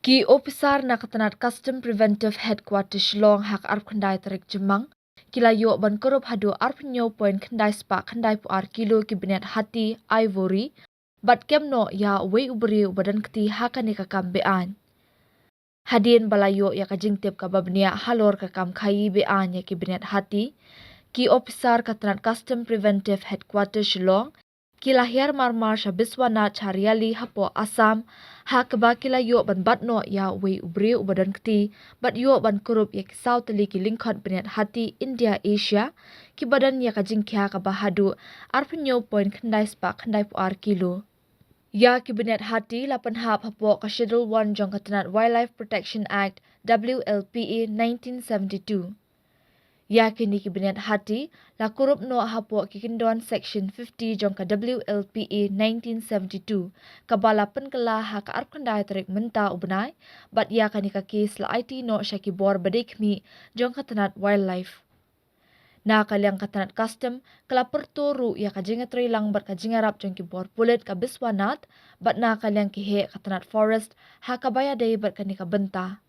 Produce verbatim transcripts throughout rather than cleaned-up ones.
Ki ophisar na ka tnat Custom Preventive Headquarters Shillong ha ka arphew khyndai tarik Jymmang ki la ïoh ban kurup haduh arphew hynñiew point khyndai spah khyndai phew ar kilo ki bniat hati ivory, bad kem noh ïa uwei u briew uba don kti ha kane ka kam be-aiñ. Hadien ba la ïoh ïa ka jingtip kaba bniah halor ka kam khaïi be-aiñ ïa ki bniat hati, ki ophisar ka tnat Custom Preventive Headquarters Shillong ki la hiar marmar sha Biswanath Chariali hapoh Assam, ha kaba ki la ïoh ban bat noh ïa uwei u briew uba don kti, bad ïoh ban kurup ïa ki saw tylli ki lyngkhot bniat hati India Asia, kiba don ïa ka jingkhia kaba haduh arphew hynñiew point khyndai spah khyndai phew ar kilo. Ïa ki bniat hati la pynhap hapoh ka Schedule One jong ka tnat Wildlife Protection Act, W L P A, nineteen seventy-two. Ïa kine ki bniat hati la kurup noh hapoh ki kyndon Section fifty jong ka W L P A nineteen seventy-two, kaba la pynkylla ha ka arphew khyndai tarik mynta u bnai, bad ïa kane ka kes la aiti noh sha ki bor ba dei khmih jong ka tnat Wildlife. Na ka liang ka tnat Custom ka la pyrto ruh ïa ka jingïatreilang bad ka jingïarap jong ki bor pulit ka Biswanath, bad na ka liang ki heh ka tnat Forest ha kaba ïadei bad kane ka bynta.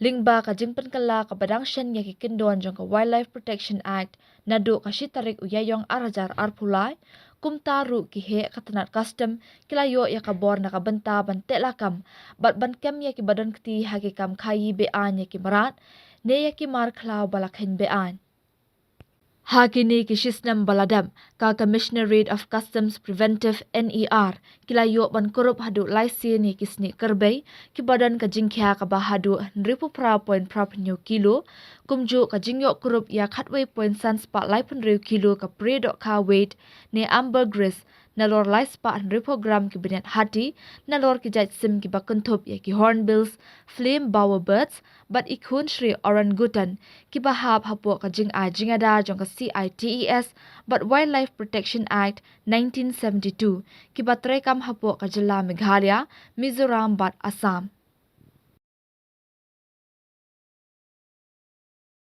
Lyngba ka jingpynkylla kaba dang shen ïa ki kyndon jong ka Wildlife Protection Act naduh ka shi tarik u Ïaïong ar hajar arphew lai, kumta ruh ki heh ka tnat Custom ki la ïoh ïa ka bor na ka bynta ban teh lakam bad ban kem ïa kiba don kti ha ki kam khaïi be-aiñ ïa ki mrad ne ïa ki mar khlaw ba la kheiñ be-aiñ. Ha kine ki shisnem ba la dep, ka Commissionerate of Customs Preventive, N E R, ki la ïoh ban kurup haduh lai sien ïa ki snieh kyrbei kiba don ka jingkhia kaba haduh hynriewphew phra point phra phew hynñiew kilo, kumjuh ka jingïoh kurup ïa khatwei point san spah laiphew hynriew kilo ka pre dohkha weight ne ambergris, nalor lai spah hynriewphew gram ki bniat hati, nalor ki jait sim kiba kynthup ïa ki hornbills, flame bowerbirds, bad i khun shri orangutan, kiba hap hapoh ka jingai jingada jong ka C I T E S bad Wildlife Protection Act nineteen seventy-two, kiba treikam hapoh ka jylla Meghalaya, Mizoram bad Assam.